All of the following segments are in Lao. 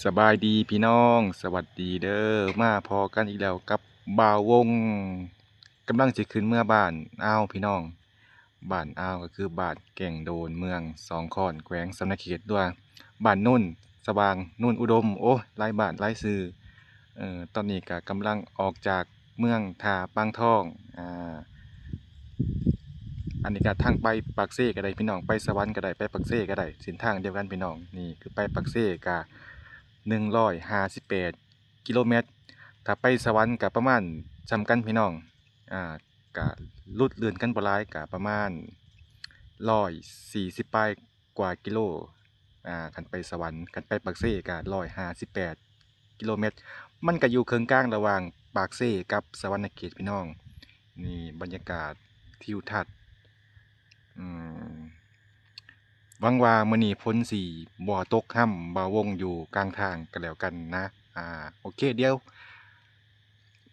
ສະບາຍດີພີ່ນ້ອງ ສະຫວັດດີເດີ້ ມາພໍ້ກັນອີກແລ້ວກັບບ່າວວົງ ກຳລັງຊິຂຶ້ນເມືອບ້ານອາວພີ່ນ້ອງ. ບ້ານອາວກໍຄືບ້ານແກ້ງໂດນ ເມືອງສອງຄອນ ແຂວງສະຫວັນນະເຂດ ຫຼືວ່າບ້ານໂນນສະຫວ່າງ ໂນນອຸດົມ ໂອ້ຍ ຫຼາຍບ້ານຫຼາຍຊື່. ເອີ ຕອນນີ້ກໍກຳລັງອອກຈາກເມືອງທ່າປາງທອງ ອາ ອັນນີ້ກໍທາງໄປປາກເຊກໍໄດ້ພີ່ນ້ອງ ໄປສະຫວັນກໍໄດ້ ໄປປາກເຊກໍໄດ້ ເສັ້ນທາງດຽວກັນພີ່ນ້ອງ. ນີ້ຄືໄປປາກເຊກໍໜຶ່ງຮ້ອຍຫ້າສິບແປດກິໂລແມັດ ຖ້າໄປສະຫວັນກໍປະມານສ່ຳກັນພີ່ນ້ອງ ອາ ກະຫຼຸດເລື່ອນກັນບໍ່ຫຼາຍ ກະປະມານຮ້ອຍສີ່ສິບປາຍກວ່າກິໂລ ອາ ຄັນໄປສະຫວັນ. ຄັນໄປປາກເຊກະຮ້ອຍຫ້າສິບແປດກິໂລແມັດ ມັນກະຢູ່ເຄິ່ງກາງລະຫວ່າງປາກເຊກັບສະຫວັນນະເຂດພີ່ນ້ອງ. ນີ້ບັນຍາກາດທິວທັດ ອືມ ຫວັງວ່າມື້ນີ້ຝົນຊິບໍ່ຕົກຮຳ ບ່າວວົງຢູ່ກາງທາງກໍແລ້ວກັນນະ. ອາ ໂອເຄ ດຽວ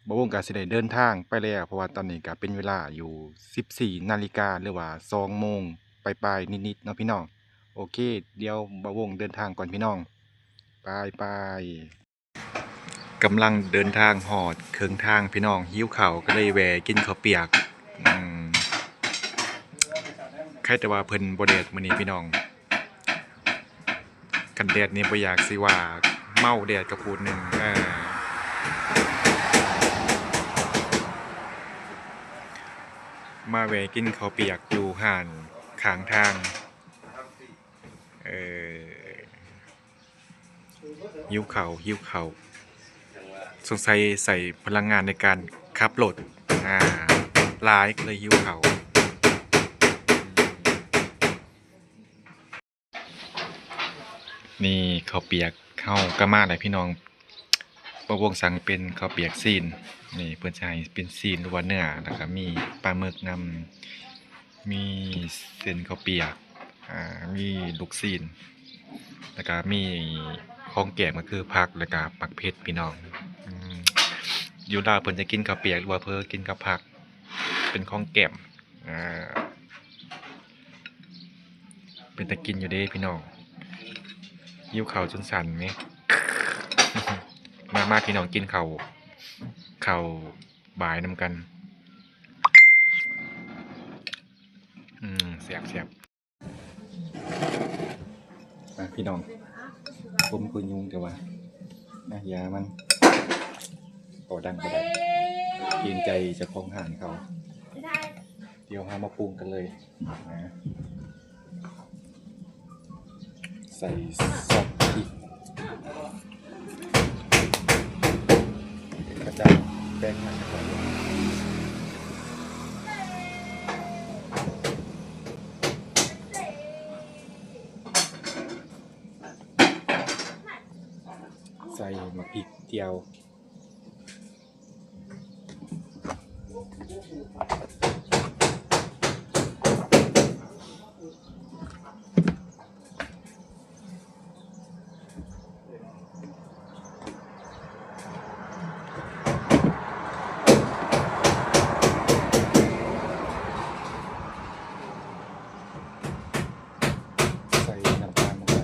ບ່າວວົງກໍຊິໄດ້ເດີນທາງໄປແລ້ວ ເພາະວ່າຕອນນີ້ກໍເປັນເວລາຢູ່ສິບສີ່ນາລິກາ ຫຼືວ່າສອງໂມງປາຍໆນິດໆເນາະພີ່ນ້ອງ. ໂອເຄ ດຽວບ່າວວົງເດີນທາງກ່ອນພີ່ນ້ອງ ບາຍບາຍ. ກຳລັງເດີນທາງຮອດເຄິ່ງທາງພີ່ນ້ອງ ຫິວເຂົ້າກໍເລີຍແວ່ກິນເຂົ້າປຽກ. ອືມ ໃຄແຕ່ວ່າເພິ່ນບໍ່ແດດມື້ນີ້ພີ່ນ້ອງ ຄັນແດດນີ້ບໍ່ຢາກຊິວ່າເມົາແດດກະພູດໜຶ່ງ. ເອີ ມາແວ່ກິນເຂົ້າປຽກຢູ່ຮ້ານຂ້າງທາງ. ເອີ ຫິວເຂົ້າ ຫິວເຂົ້າ ສົງໄສໃຊ້ພະລັງງານໃນການຂັບລົດ ອາ ຫຼາຍ ກໍເລີຍຫິວເຂົ້າ. ນີ້ເຂົ້າປຽກເຮົາກໍມາແລ້ວພີ່ນ້ອງ. ບ່າວວົງສັ່ງເປັນເຂົ້າປຽກຊີ້ນ ນີ້ເພິ່ນຈະໃຫ້ເປັນຊີ້ນ ຫຼືວ່າເນື້ອ ແລ້ວກໍມີປາໝຶກນຳ ມີເສັ້ນເຂົ້າປຽກ ອາ ມີລູກຊີ້ນ ແລ້ວກະມີຂອງແກ້ມກໍຄືຜັກ ແລ້ວກະໝາກເຜັດພີ່ນ້ອງ. ອືມ ຢູ່ລາວເພິ່ນຈະກິນເຂົ້າປຽກ ຫຼືວ່າເພີກິນກັບຜັກ ເປັນຂອງແກ້ມ. ອາ ເປັນຕາກິນຢູ່ເດ້ພີ່ນ້ອງ ຫິວເຂົ້າຈົນສັ່ນແມ. ມາ ມາ ພີ່ນ້ອງກິນເຂົ້າ ເຂົ້າ ບາຍນຳກັນ. ອືມ ແຊບໆ ມາພີ່ນ້ອງ ຜົມຄືຍຸງແຕ່ວ່າ ນະ ຢ່າມັນ ເວົ້າດັງບໍ່ໄດ້ ເກງໃຈເຈົ້າຂອງຮ້ານເຂົາ. ດຽວເຮົາມາປຸງກັນເລີຍ ນະ. ໃສ່ຊອດພິກ ຂະຈາຍແປ້ງໃຫ້ ໃສ່ໝາກພິກຈຽວ. ໃສ່ນ້ຳຕານລົງໄປ.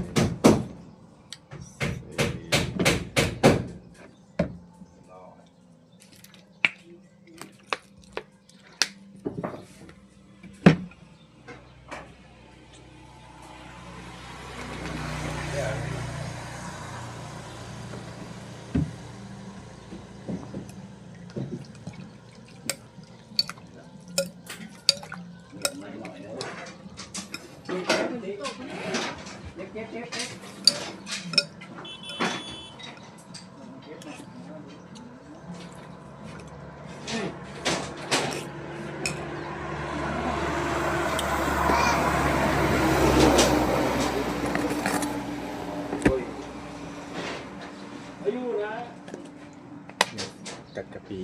ກັດກະປິ.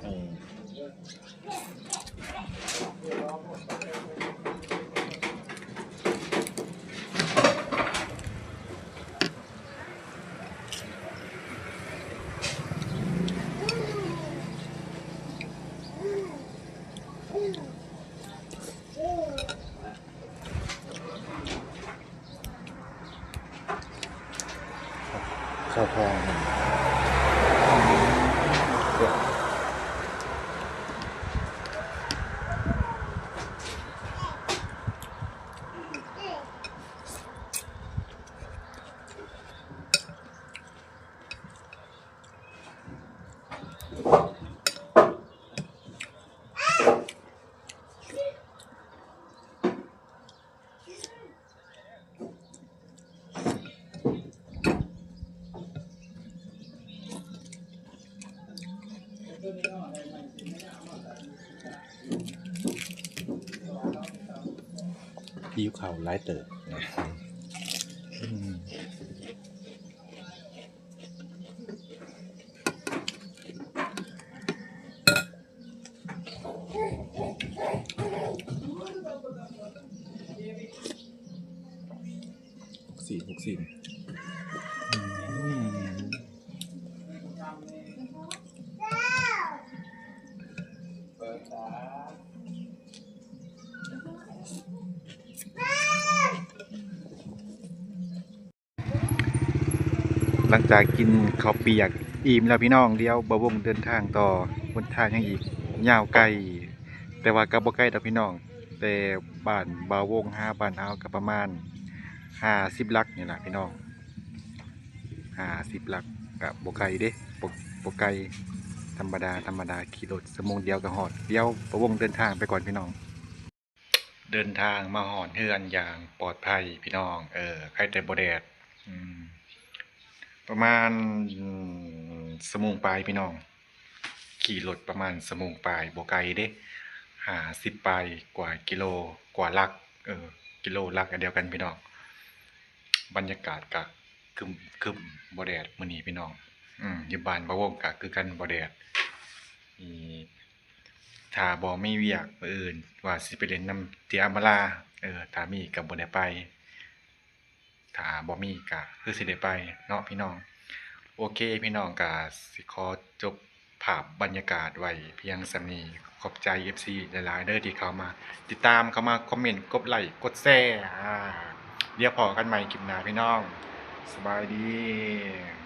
ອືມ. ເຂົ້າທອງ ຫິວເຂົ້າຫຼາຍເຕີບ. ອືມ. ລູກຊີ້ນ ລູກຊີ້ນ ອືມ. ຫຼັງຈາກກິນເຂົ້າປຽກອີ່ມແລ້ວພີ່ນ້ອງ, ດຽວບ່າວວົງເດີນທາງຕໍ່, ຫົນທາງຍັງອີກຍາວໄກ, ແຕ່ວ່າກໍບໍ່ໄກດອກພີ່ນ້ອງ, ແຕ່ບ້ານບ່າວວົງຫາບ້ານເຮົາກໍປະມານຫ້າສິບຫຼັກນີ້ລະພີ່ນ້ອງ, ຫ້າສິບຫຼັກກໍບໍ່ໄກເດ້, ບໍ່ ບໍ່ໄກ, ທຳມະດາ ທຳມະດາ, ຂີ່ລົດຊົ່ວໂມງດຽວກໍຮອດ. ດຽວບ່າວວົງເດີນທາງໄປກ່ອນພີ່ນ້ອງ. ເດີນທາງມາຮອດເຮືອນຢ່າງປອດໄພພີ່ນ້ອງ, ເອີ ໄຄແຕ່ບໍ່ແດດ. ອືມ ປະມານຊົ່ວໂມງປາຍພີ່ນ້ອງ, ຂີ່ລົດປະມານຊົ່ວໂມງປາຍ, ບໍ່ໄກເດ້, ຫ້າສິບປາຍກວ່າກິໂລ, ກວ່າຫຼັກ, ເອີ ກິໂລຫຼັກອັນດຽວກັນພີ່ນ້ອງ. ບັນຍາກາດກະຄຶ້ມໆ ບໍ່ແດດມື້ນີ້ພີ່ນ້ອງ. ອືມ ຢູ່ບ້ານບ່າວວົງກະຄືກັນ ບໍ່ແດດ. ອີ ຖ້າບໍ່ມີວຽກມື້ອື່ນວ່າຊິໄປຫຼິ້ນນຳທີ່ອຳມາລາ, ເອີ ຖ້າມີກໍບໍ່ໄດ້ໄປ, ຖ້າບໍ່ມີກໍຄືຊິໄດ້ໄປເນາະພີ່ນ້ອງ. ໂອເຄພີ່ນ້ອງ, ກໍຊິຂໍຈົບພາບບັນຍາກາດໄວ້ພຽງສ່ຳນີ້. ຂອບໃຈເອັຟຊີຫຼາຍໆເດີທີ່ເຂົ້າມາຕິດຕາມ, ເຂົ້າມາຄອມເມັນ, ກົດໄລ, ກົດແຊ. ອາ ດຽວພໍ້ກັນໃໝ່ຄລິບໜ້າພີ່ນ້ອງ, ສະບາຍດີ.